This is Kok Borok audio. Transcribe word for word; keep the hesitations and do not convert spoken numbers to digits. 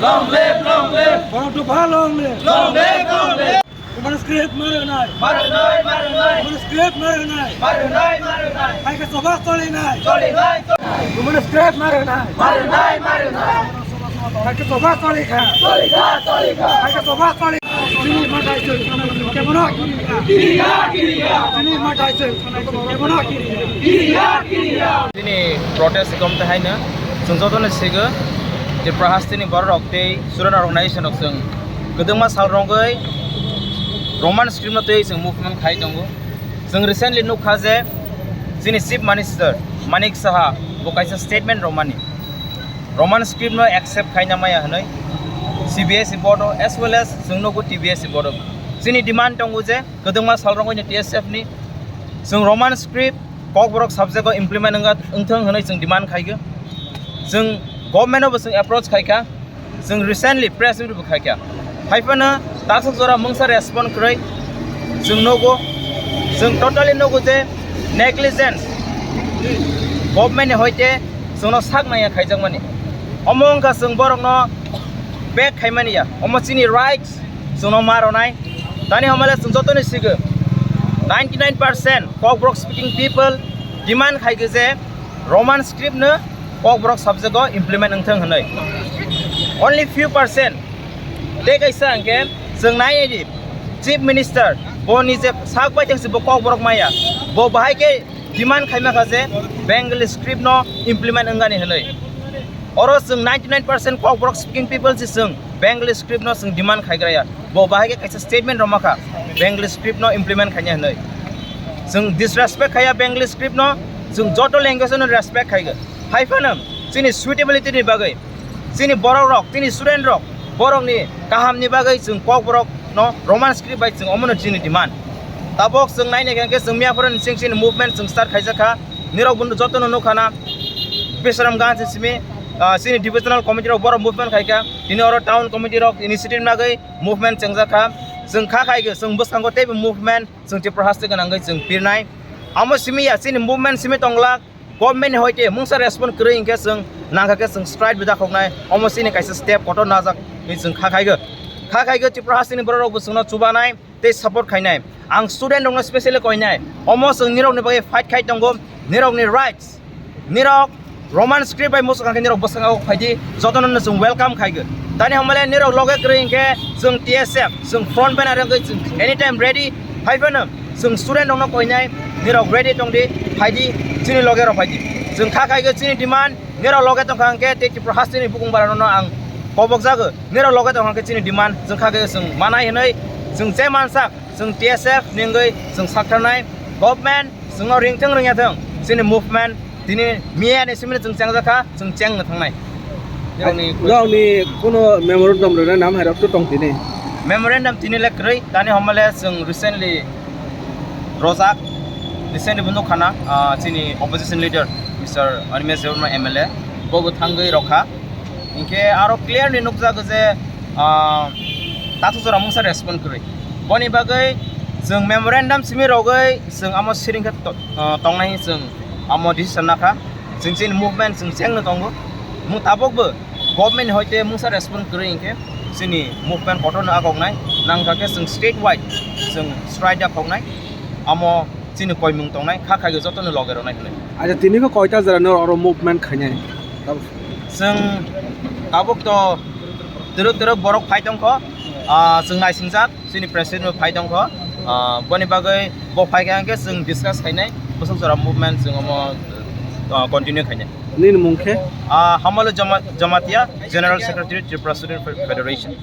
Long live, long live. Borok dopha long live. Long live, long live. Roman script ma rwnai. Ma rwnai, ma rwnai. Roman script ma rwnai. Ma rwnai, ma rwnai. Hai khe choba cholinai. Cholinai, cholinai. Roman script ma rwnai. Ma rwnai, ma rwnai. Hai khe choba cholikha. Cholikha, cholikha. Hai khe choba cholikha. Chini ma dai chwng, kebono kiriya. Kiriya, kiriya. Chini ma dai chwng, kebono kiriya. Kiriya, kiriya. Chini protest kom te haino chwng jotono sigo, Tripura hasteni bororok tei student organization rok chwng kwbangma sal rogwi Roman script no twi chwng movement khai tongo. Chwng recently nukha je chini Chief Minister Manik Saha bo kaisa statement romani, Roman script no accept khaina maya hwnwi C B S E board o as well as chwng nugo T B S E board o. Chini demand tongo je kwbangma sal rogwi ni T S F ni chwng Roman script Kokborok subject o implement wngya, wngthung hwnwi chwng demand khaikha. Chwng government o bo chwng approach khaikha. Chwng recently press meet bo khaikha. Haiphano tasuk jora mungsa respond kwrwi chwng nugo. Chwng totally nugo je negligence government ni hoite chwngno sak naiya khaijakmani. Omo wngkha chwng borokno back khaimani ya. Omo chini rights chwngno ma rwnai. Tani hamale chwng jotoni sigo ninety nine percent Kokborok speaking people demand khaikha je Roman script no Kokborok subject o implement wngthung hwnwi. Only few percent. Tei kaisa hwnkhe chwng nai di Chief Minister bo nije sak bai thangsi bo Kokborok maya. Bo bahai khe demand khaima kha je Bengali script no implement wngani hwnwi. Oro chwng ninety nine percent Kokborok speaking people si chwng Bengali script no chwng demand khaigraya. Bo bahai khe kaisa statement rwma kha, Bengali script no implement khaina hwnwi. Chwng disrespect khaiya Bengali script no, chwng joto language no respect khaigo. Haiphano chini suitability ni bagwi, chini borok rok, chini student rok, borok ni kaham ni bagwi chwng Kokborok no Roman script bai chwng omono chini demand. Tabok chwng naina hwnkhe chwng miyaphoro ni chwng chini movement chwng start khaijak kha. Nirok joto no nukha na Bisramganj simi, ah, chini divisional committee rok borok movement khaikha. Tini oro town committee rok initiative nagwi movement chengjakha. Chwng kha khaikhe chwng bwskango teibo movement chwng Tripura haste gwnangwi chwng pirnai. Amo simi ya chini movement simi tonglak, government ni hoite mungsa respond kwrwi hinkhe chwng nangkha khe chwng strike bo dakhoknai. Omo chini kaisa step kotor najak hinwi chwng kha khaikhe. Kha khaikhe Tripura hasteni borok rokbo chwngno chubanai tei support khainai. Ang student rokno specially koinai, omo chwng nirokni bagwi fight khai tongo, nirokni rights, nirok Roman script bai muchung khe nirok bwskango phaidi, jotono no chwng welcome khaigo. Tani hamale nirok loge kwrwi hinkhe chwng T S F, chwng front banner wngwi chwng anytime ready. Haiphano chwng student rokno koinai, nirok ready tongdi, phaidi, chini loge rok phaidi. Chwng kha khaigo chini demand, nirok loge tongkha hinkhe tei Tripura hasteni bukung barano no ang kobok jago. Nirok loge tongkha hinkhe chini demand chwng kha khe chwng manai hinwi chwng je mansak chwng T S F ni wngwi chwng saktharnai. Government chwngno ringthung ringyathung, chini movement tini miya ni simi chwng chengjakha, chwng chengno thangnai. Nokni kuno memorandum rwna nam hai rok to tong tini. Memorandum tini le kwrwi, tani hamale chwng recently rojak, recently bo nukha na, ah, chini opposition leader Mister Animesh Debbarma M L A bo bo thangwi rokha. Hinkhe aro clearly nukjago je, ah, tathuk jora mungsa respond kwrwi. Boni bagwi chwng memorandum simi rogwi chwng amo siring khe to-, ah, tongnai chwng amo decision nakha. Chwng chini movement chwng chengno tongo. Mung tabukbo government hoite mungsa respond kwrwi hinkhe chini movement kotorno akoknai. Nangkha khe chwng state wide chwng strike akoknai. Amo chini koimung tongnai, kha khaigwi jotono loge rwnai hinwi. Acha, tini khe koita jora no oro movement khainai? Chwng tabuk to twrwk twrwk borok phai tongkho, ah, chwng naisingjak, chini president bo phai tongkho, ah, boni bagwi bo phai kha hinkhe chwng discuss khainai, bwswk jora movement chwng omo, ah, continue khainai. Nini mung khe? Ah, Hamalu Jama-, Jamatia, General Secretary, Tripura Student Fe-, Federation.